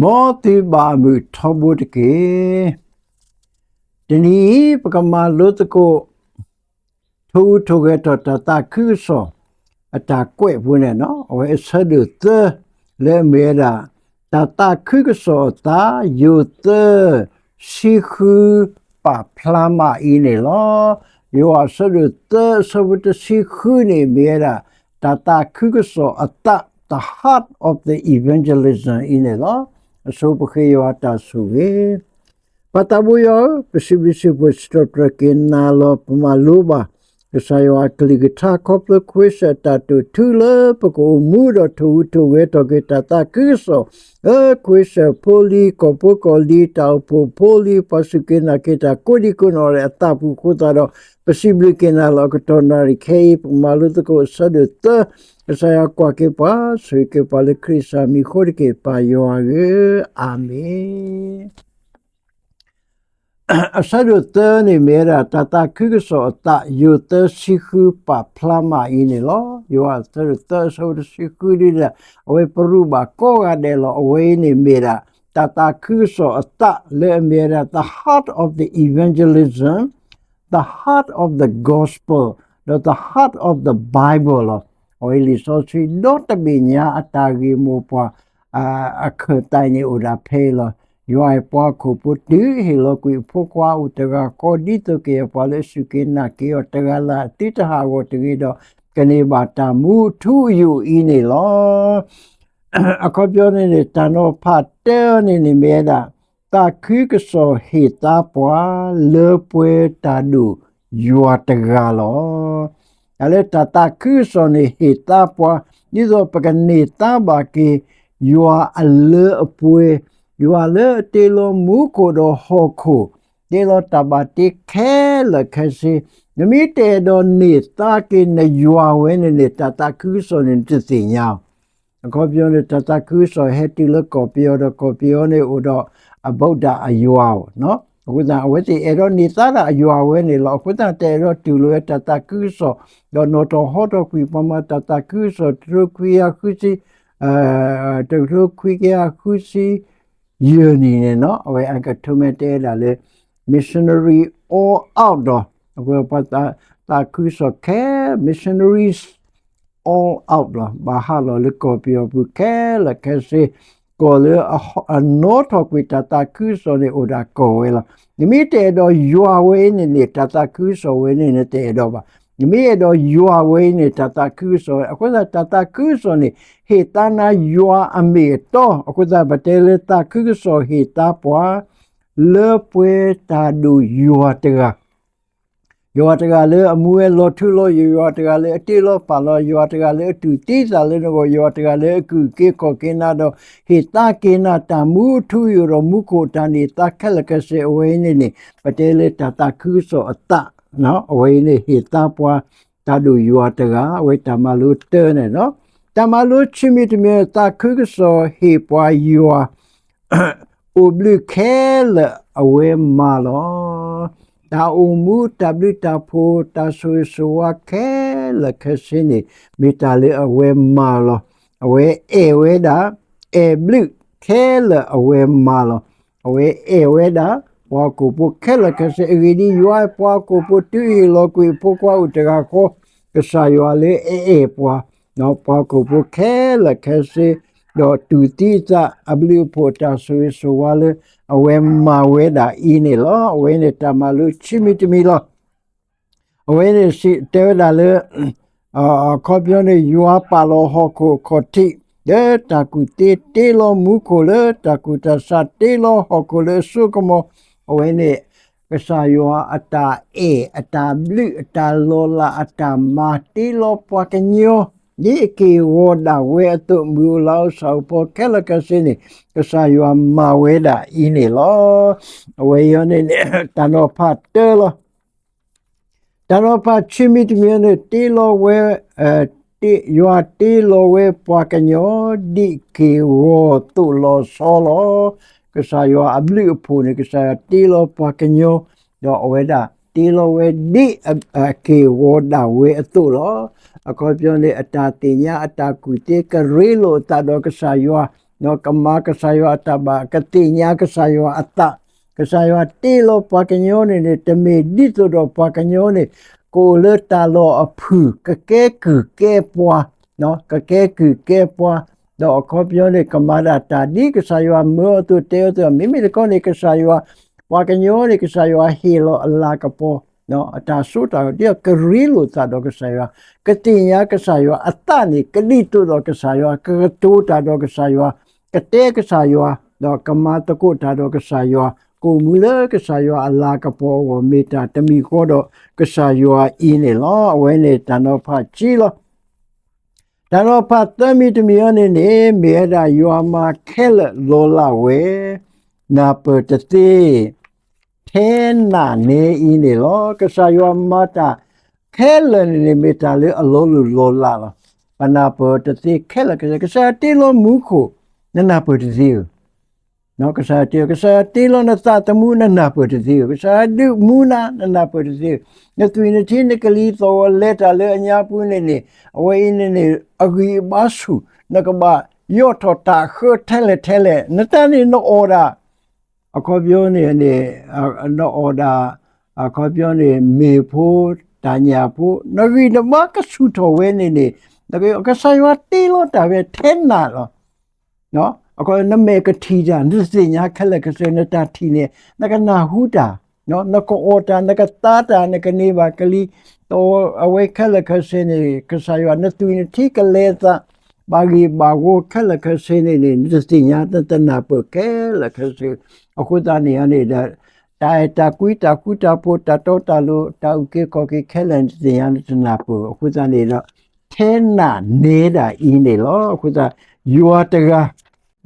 မ်သုဘၣ်အမုာ်ထီဘိတက့ၢ်. တနံၤအံၤ ပကမၤလိသကိး ထိၣ်ဟူးထိၣ်ဂဲၤထီၣ်တၢ်သးခုကစီၣ် အတၢ်ကွဲးဖိန့ၣ် အဝဲအဆၢဒိၣ်သၢ လၢအမ့ၢ်ဝဲဒၣ် တၢ်သးခုကစီၣ်အသး ယိၤသၢ ဆံဃု ပာ်ဖျါမးအံၤန့ၣ်လီၤ. ယိၤဟၣ်အဆၢဒိၣ်သၢ အဆၢဖိတဆံဃုန့ၣ် မ့ၢ်ဝဲဒၣ် တၢ်သးခုကစီၣ်အသး the heart of the evangelism အံၤန့ၣ်လီၤ. အဆိပဃ့ယွၤတၢ်ဆိၣ်ဂ့ၤ ပၢ်သးဘိယွၤဧၢ, ပစံးဘျုးစံးဖှိၣ်စံးထီၣ်ပတြၢၤက့ၤနၤလီၤ. ပမၤလိဘၣ် ကစၢ်ယွၤအကလုၢ်ကထါ ခီဖျိခွ့စၢၣ်တၢ်တိာ်ထူလၢပကအိၣ်မူဒီး ထိၣ်ဟူးထိၣ်ဂဲၤထီၣ်က့ၤတၢ်သးခုကစီၣ် လၢခွ့စၢၣ်ဖိလံၤ ကီၢ်ဖိကီၢ်လံၤ တၢ်အိၣ်ဖှိၣ်ဖိလံၤ ပှၤစူၢ်က့ၤနာ်က့ၤတၢ်ကိးဒံကိးနီၢ်ဂၤဒဲးအသးပူၤအဃိသတးဒီး ပစံးဘျုးက့ၤနၤလီၤ. အကတီၢ်နၣ်ရံၣ်ခဲအံၤ ပကမၤလိသကိးအဆၢဒိၣ်သၢ, ကစၢ်ယွၤကွၢ်က့ၤပှၤ ဆိၣ်ဂ့ၤက့ၤပှၤလၢခရံာ်ကစၢ်မံၤအဃိတက့ၢ် ပၢ်ယွၤဧၢ, အၤမ့ၣ်. အဆၢဒိၣ်သၢန့ၣ်မ့ၢ်ဝဲဒၣ် တၢ်သးခုကစီၣ်အသး ယိၤသၢဆံဃု ပာ်ဖျါမးအံၤန့ၣ်လီၤ. ယိၤဟၣ်အဆၢဒိၣ်သၢ အဆၢဖိတဆံဃုဒ်ဒီး အဝဲပရူးဘၣ်ကိးဂၤဒဲးလီၤ. အဝဲအံၤန့ၣ်မ့ၢ်ဒၣ် တၢ်သးခုကစီၣ်အသးလၢအမ့ၢ်ဝဲဒၣ် the heart of the evangelism, the heart of the gospel, ဒီး the heart of the Bible လီၤ. အဝဲလံာ်စီဆှံဒီတဘ့ၣ်ညါအတၢ်ဂ့ၢ်မိၢ်ပှၢ် အခၢၣ်သးန့ၣ်အိၣ်ဒၣ်ဖဲအံၤလီၤ. ယွၤအဲၣ်ပှၤဟီၣ်ခိၣ်ဖိတုၤဟ့ၣ်လီၤကွံာ်အဖိခွါအိၣ်တဂၤဃီ ဒ်သိးကယဲၢ်ပှၤလၢအစူၢ်က့ၤနာ်က့ၤအီၤတဂၤလၢ် သုတဟးဂီၤတဂ့ၤဒီး ကန့ၢ်ဘၣ်တၢ်မူအထူအယိာ်အံၤန့ၣ်လီၤ. အခီပညီန့ၣ်န့ၣ် တၢ်နီၤဖးတၢန့ၣ်န့ၣ်မ့ၢ်ဝဲဒၣ် သးခုကစီၣ်ဟ့ၣ်သါပှၤ လၢပှဲၤတၢ်ဒိၣ်ယွၤတဂၤလီၤ. တၢ်လၢတၢ်သးခုကစီၣ်န့ၣ်ဟ့ၣ်သါပှၤ ဒ်သိးပကန့ၢ်သါဘၣ်က့ၤ ယွၤအလၢအပှဲၤ, ယွၤလၢအတ့လီၤမူခိၣ်ဒီးဟီၣ်ခိၣ်, တ့လီၤတၢ်ဘၣ်တ့ခဲလၢာ်ခဲဆ့, နမ့ၢ်တအဲၣ်ဒိးန့ၢ်သါက့ၤနယွၤဝဲန့ၣ်န့ၣ် တၢ်သးခုကစီၣ်န့ၣ်နတသ့ၣ်ညါအီၤ. အခီပညီန့ၣ် တၢ်သးခုကစီၣ်ဟဲတုၤလၢကီၢ်ပယီၤဒီး ကီၢ်ပယီၤန့ၣ်အိၣ်ဒီး အဗုဒ္ဓ အယွၤအီၤ, အဃိသတး အဝဲသ့ၣ်အဲၣ်ဒိးန့ၢ်သါဒၣ်အယွၤဝဲန့ၣ်လီၤ. အဃိသတး တအဲၣ်ဒိးတူၢ်လိာ်ဝဲတၢ်သးခုကစီၣ်, ဒီးနီၣ်ထီၣ်ဟီထီၣ်ကွံာ်ပှၤမၤတၢ်သးခုကစီၣ် တကထိခွံကယၤဃုဆံ တကထိခွံကယၤဃုဆံယဲၢ်နံၣ်န့ၣ်နီၤ အဝဲအကထိမ့ၢ်တဲဒၣ်လၢ missionary all out ဒီး အဝဲပှၤသးခုကစီၣ်ခဲ missionaries all out လီၤ. ဘၣ်ဟးလီၤလၢကီၢ်ပယီၤပူၤခဲလၢာ်ခဲဆ့, ကီၢ်လၢအနီၣ်ထီၣ်ကွံာ်တၢ်သးခုကစီၣ်န့ၣ်အိၣ်ဒၣ်ကီၢ်ဝဲလီၤ. နမ့ၢ်တအဲၣ်ဒိးယွၤဝဲအံၤန့ၣ်န့ၣ် တၢ်သးခုကစီၣ်ဝဲန့ၣ် နတအဲၣ်ဒိးဘၣ်. နမ့ၢ်အဲၣ်ဒိးယွၤဝဲအံၤန့ၣ် တၢ်သးခုကစီၣ်ဝဲ, အဃိသတး တၢ်သးခုကစီၣ်န့ၣ် ဟ့ၣ်သါနၤယွၤအမ့ၢ်အတီ, အဃိသတး ပတဲလၢသးခုကစီၣ်ဟ့ၣ်သါပှၤ လၢပှဲၤတၢ်ဒိၣ်ယွၤတဂၤ ယွၤတဂၤလၢအမူဝဲလီၤထူလီၤယိာ်, ယွၤတဂၤလၢအတ့လီၤပာ်လီၤ, ယွၤတဂၤလၢအတူၢ်သံသးလၢနဂီၢ်, ယွၤတဂၤလၢအကူၣ်က့ၤခီၣ်က့ၤနၤဒီး ဟ့ၣ်သါက့ၤနၤတၢ်မူထူယိာ်ဒီးမူခိၣ်တၢ်န့ၢ်သါခဲလၢာ်ခဲဆ့အဝဲအံၤန့ၣ်န့ၣ် ပတဲလၢတၢ်သးခုကစီၣ်အသး, အဝဲအံၤန့ၣ်ဟ့ၣ်သါပှၤ တၢ်ဒိၣ်ယွၤတဂၤ, အဝဲတၢ်မၤလိတၢန့ၣ်လီၤ. တၢ်မၤလိဆံမံၤတမံၤ သးခုကစီၣ်ဟ့ၣ်ပှၤယွၤ အိၣ်ဘျုးခဲလၢာ်အဝဲမၤလီၤ. တၢ်အိၣ်မူတၢ်ဘျုးတၢ်ဖှိၣ် တၢ်ဆိၣ်ဂ့ၤဆိၣ်ဝါခဲလၢာ်ခဲဆ့န့ၣ် မ့ၢ်တၢ်လၢအဝဲမၤလီၤ. အဝဲအဲၣ်ဝဲဒၣ် အဲၣ်ဘျုးခဲလၢာ်အဝဲမၤလီၤ. အဝဲအဲၣ်ဝဲဒၣ် ပှၤဟီၣ်ခိၣ်ဖိခဲလၢာ်ခဲဆ့ အဂ့ၢ်ဒ်အံၤ ယွၤအဲၣ်ပှၤဟီၣ်ခိၣ်ဖိတုၤအဟ့ၣ်လီၤကွံာ်အဖိခွါအိၣ်တဂၤဃီ, ကစၢ်ယွၤလၢအအဲၣ်ပှၤ ပှၤဟီၣ်ခိၣ်ဖိခဲလၢာ်ခဲဆ့ ဒီးတူၢ်သံအသးအဘျုးအဖှိၣ်တၢ်ဆိၣ်ဂ့ၤဆိၣ်ဝါလၢ အဝဲမၤဝဲဒၣ်အံၤန့ၣ်လီၤ. အဝဲန့ၣ်တၢ်မၤလိဆံမံၤတမံၤလီၤ. အဝဲန့ၣ်တဲဝဲဒၣ်လၢ အခီပညီန့ၣ် ယွၤပာ်လီၤဟီၣ်ခိၣ်အခီၣ်ထံး လၢတၢ်ကူၣ်သ့ တ့လီၤမူခိၣ်လၢတၢ်ကူၣ်တၢ်ဆး တ့လီၤဟီၣ်ခိၣ်လၢအစိကမီၤ, အဝဲန့ၣ် ကစၢ်ယွၤအတၢ်အဲၣ် အတၢ်ဘျုး အတၢ်လီၤလး အတၢ်မၤ တ့လီၤပှၤကညီ ဒ်အက့ၢ်အဂီၤဒၣ်ဝဲအသိး မုၢ်အိၣ်လါအိၣ် ဆၣ်အိၣ်ဖီ ခဲလၢာ်ခဲဆ့န့ၣ် ကစၢ်ယွၤမၤဝဲဒၣ်အံၤန့ၣ်လီၤ. အဝဲအံၤန့ၣ် တၢ်နီၤဖးတၢလီၤ. တၢ်နီၤဖးဆံမံၤတမံၤန့ၣ် တ့လီၤဝဲ ယွၤတ့လီၤဝဲပှၤကညီ ဒ်က့ၢ်ဂီၤသိးလီၤဆီလီၤ. ကစၢ်ယွၤအဘျုးအဖှိၣ်န့ၣ် ကစၢ်ယွၤတ့လီၤပှၤကညီ ဒီးအဝဲဒၣ်တ့လီၤဝဲဒ်အက့ၢ်အဂီၤဒၣ်ဝဲအသိးလီၤ. အခီပညီန့ၣ် အတၢ်သ့ၣ်ညါအတၢ်ကူၣ်သ့ကရ့လိာ်အသးဒီးကစၢ်ယွၤ ကမၤကစၢ်ယွၤအတၢ်ဘၣ်, ကသ့ၣ်ညါကစၢ်ယွၤအသး, ကစၢ်ယွၤတ့လီၤပှၤကညီန့ၣ်န့ၣ် တမ့ၢ်ဒ်သိးဒီးပှၤကညီန့ၣ် ကအိၣ်လၢတၢ်လီၢ်အဖုၣ် ကကဲကုၢ်ကဲပှၤ, ကကဲကုၢ်ကဲပှၤ, ဒီးအခီပညီန့ၣ် ကမၤဒၣ်တၢ်ဒ်ကစၢ်ယွၤမၢအသိးတဲအသိး, မ့မ့ၢ်တခီန့ၣ် ကစၢ်ယွၤ ပှၤကညီန့ၣ် ကစၢ်ယွၤဟ့ၣ်လီၤအလၤကပီၤ အတၢ်စိတၢ်ကမီၤ ဒ်သိးကရ့လိာ်သးဒီးကစၢ်ယွၤ, ကသ့ၣ်ညါကစၢ်ယွၤအသးန့ၣ် ကဒ်သိးဒီးကစၢ်ယွၤ, ကကတိၤတၢ်ဒီးကစၢ်ယွၤ, ကတဲကစၢ်ယွၤ, ဒီးကမၤသကိးတၢ်ဒီးကစၢ်ယွၤ, ကအိၣ်မူလၢကစၢ်ယွၤအလၤကပီၤအဂီၢ် မ့ၢ်တၢ်တမံၤဃီဒီးကစၢ်ယွၤအံၤန့ၣ်လီၤ. အဝဲန့ၣ်တၢ်နီၤဖးဆံလီၤ. တၢ်နီၤဖးသၢမံၤတမံၤအံၤန့ၣ်န့ၣ် မ့ၢ်ဝဲဒၣ်ယွၤမၤခဲလၢာ်လီၤလးဝဲ နၢ်ပၢၢ်တသ့ ထဲနးနဲအံၤန့ၣ်လီၤ. ကစၢ်ယွၤမၤတၢ်ခဲလၢာ်န့ၣ်န့ၣ် မ့ၢ်တၢ်လၢအလီၤလိၢ်လီၤလးလီၤ. ပနၢ်ပၢၢ်တသ့ခဲလၢာ်ကစၢ်, ကစၢ်ယွၤတ့လီၤမူခိၣ် နနၢ်ပၢၢ်တသ့ဧၢ ကစၢ်ယွၤတ့, ကစၢ်ယွၤတ့လီၤနသးသမူ နနၢ်ပၢၢ်တသ့ဧၢ, ကစၢ်ယွၤဒုးမူနၤ နနၢ်ပၢၢ်တသ့ဧၢ, နသွံၣ်နထံနကလံၤသီၣ်ဂီၤ လဲၤတၢ်လၢအညါပူၤန့ၣ်န့ၣ် အဝဲအံၤန့ၣ်န့ၣ် အဂံၢ်အဘါဆူၣ် နကဘၣ်ယိးထီၣ်တၢ်ဃၢထဲလဲၣ်ထဲလဲၣ် နတၢ်န့ၣ်နအီၣ်ဒၣ် အခီပညီန့ၣ်န့ၣ် နအီၣ်ဒၣ် အခီပညီန့ၣ် မ့ၢ်ဖိ တၢ်ညၣ်ဖိ နဂံၢ်နဘါကဆူၣ်ထီၣ်ဝဲန့ၣ်န့ၣ် ကစၢ်ယွၤတ့လီၤတၢ်ဝဲထဲနးလီၤ. အခီပညီ နမဲာ်ကထံၣ်တၢ် နတသ့ၣ်ညါခဲလၢာ်ခဲဆ့ နတၢ်ထံၣ်န့ၣ် နကနၢ်ဟူတၢ် နကအီၣ်တၢ် နကသါတၢ် နကန့ၢ်ဘၣ်ကလံၤ အဝဲခဲလၢာ်ခဲဆ့န့ၣ် ကစၢ်ယွၤ နသွံၣ်နထံကလဲၤသး ဘၣ်ဂ့ၢ်ဘၣ်ဝီခဲလၢာ်ခဲဆ့န့ၣ်န့ၣ် နတသ့ၣ်ညါ နတနၢ်ပၢၢ်ခဲလၢာ်ခဲဆ့. အဃိသတးန့ၣ်န့ၣ်ဒီး တၢ်အဲၣ်တၢ်ကွံ တၢ်ဃူတၢ်ဖိး တၢ်တီတၢ်လိၤ တၢ်အုၣ်က့ၤခီၣ်က့ၤခဲလၢာ် နတသ့ၣ်ညါ နတနၢ်ပၢၢ်. အဃိသတးန့ၣ်ဒီး ထဲနးနဲဒၣ်အံၤန့ၣ်လီၤ. အဃိသတး ယွၤတဂၤ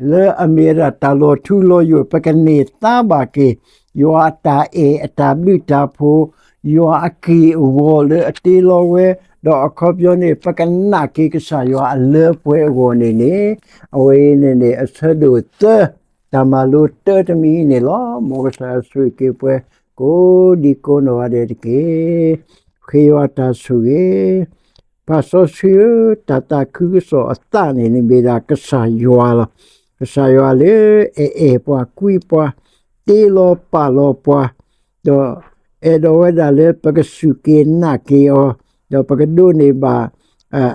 လၢအမ့ၢ်ဝဲဒၣ်တၢ်လီၤထူလီၤယိာ် ပကန့ၢ်သါဘၣ်က့ၤ ယွၤအတၢ်အဲၣ်အတၢ်ဘျုးတၢ်ဖှိၣ် ယွၤအက့ၢ်အဂီၤလၢအတ့လီၤဝဲ, ဒီးအခီပညီန့ၣ် ပကနာ်က့ၤကစၢ်ယွၤအလၢပှဲၤအဂီၢ်န့ၣ်န့ၣ် အဝဲအံၤန့ၣ်န့ၣ် အဆၢဒိၣ်သၢ တၢ်မၤလိတၢတမံၤအံၤန့ၣ်လီၤ. မ်ကစၢ်ယွၤဆိၣ်ဂ့ၤက့ၤပှၤ ကိးဒံကိးနီၢ်ဂၤဒဲးတက့ၢ်. ဃ့ယွၤတၢ်ဆိၣ်ဂ့ၤ ပၢ်စီဆှံဧၢ, တၢ်သးခုကစီၣ်အသးန့ၣ်န့ၣ် မ့ၢ်ဒၣ်ကစၢ်ယွၤလီၤ. ကစၢ်ယွၤလၢအအဲၣ်ပှၤကွံပှၤ တ့လီၤပာ်လီၤပှၤ, ဒီးအဲၣ်ဒိးဝဲဒၣ်လၢပကစူၢ်က့ၤနာ်က့ၤအီၤ, ဒီးပကဒိးန့ၢ်ဘၣ်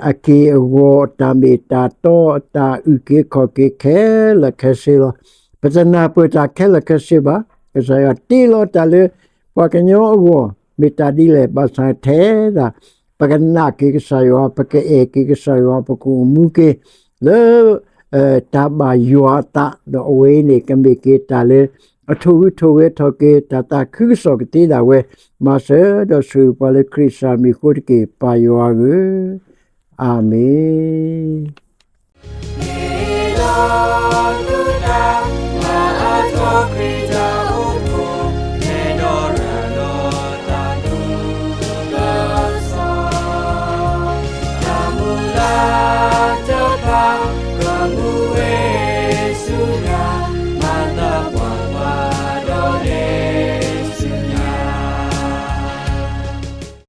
အက့ၢ်အဂီၤ တၢ်မ့ၢ်တၢ်တီ တၢ်အုၣ်က့ၤခီၣ်က့ၤခဲလၢာ်ခဲဆ့လီၤ. ပတနၢ်ပၢၢ်တၢ်ခဲလၢာ်ခဲဆ့ဘၣ်. ကစၢ်ယွၤတ့လီၤတၢ်လၢ ပှၤကညီအဂီၢ် မ့ၢ်တၢ်ဒ်လဲၣ်ဘၣ်ဆၣ်ထဲဒၣ် ပကနာ်က့ၤကစၢ်ယွၤ ပကအဲၣ်က့ၤကစၢ်ယွၤ ပကအိၣ်မူက့ၤ လၢ တၢ်ဘၣ်ယွၤအသး ဒီးအဝဲအံၤန့ၣ် ကမ့ၢ်က့ၤတၢ်လၢ အထိၣ်ဂုၤထိၣ်ဂဲၤထီၣ်က့ၤ တၢ်သးခုကစီၣ်ကသ့ဒၣ်ဝဲ မၤစၢၤဒီးဆိၣ်ဂ့ၤပှၤလၢခရံာ်စၢ်မံၤအဃိတက့ၢ် ပၢ်ယွၤဧၢ, အၤမ့ၣ်.